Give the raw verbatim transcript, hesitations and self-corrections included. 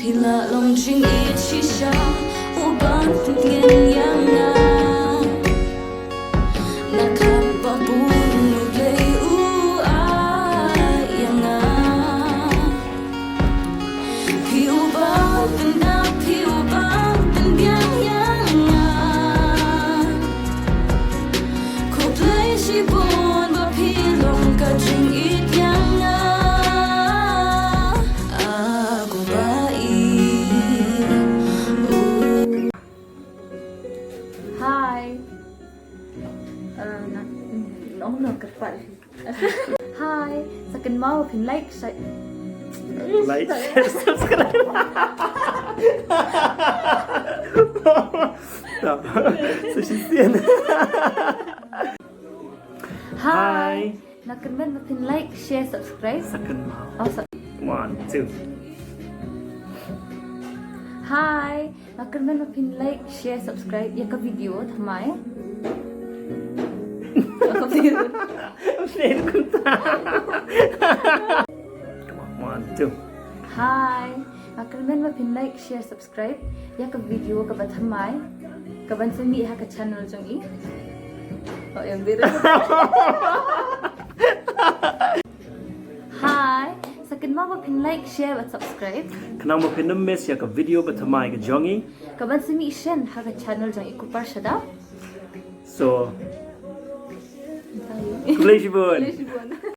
Ila long jingïeit shisha u ban pyngen ïa nga. Na khlem ba bun u Blei u ai ïa nga. Phi u ban pyndap, phi u ban pynbiang ïa nga. Khublei shibun ba phi long ka jingïeit ïa nga. A ko ba i. Hi. Uh, na, no, no, kyrpad. Hi. Sa kynmaw phin like, share. Like, share, subscribe. Stop. So she's in. Hi. Hi. Na kyrmen ba phin like, share, subscribe. Sa kynmaw. Oh, sa- One, two. Hi. Na kyrmen ba phin like, share, subscribe ïa ka video thymmai. Ïa ka video. Share kumta. One, two. Hi. Na kyrmen ba phin like, share, subscribe ïa ka video kaba thymmai, kaban sa mih ha ka channel jong i. Oh, em, dei re. Hi. Sa kynmaw ba phin like, share bad subscribe. Khnang ba phin ym miss ïa ka video ba thymmai ka jong i, kaban sa mih shen ha ka channel jong i Kupar Shadap. So, khublei shibun. Khublei shibun.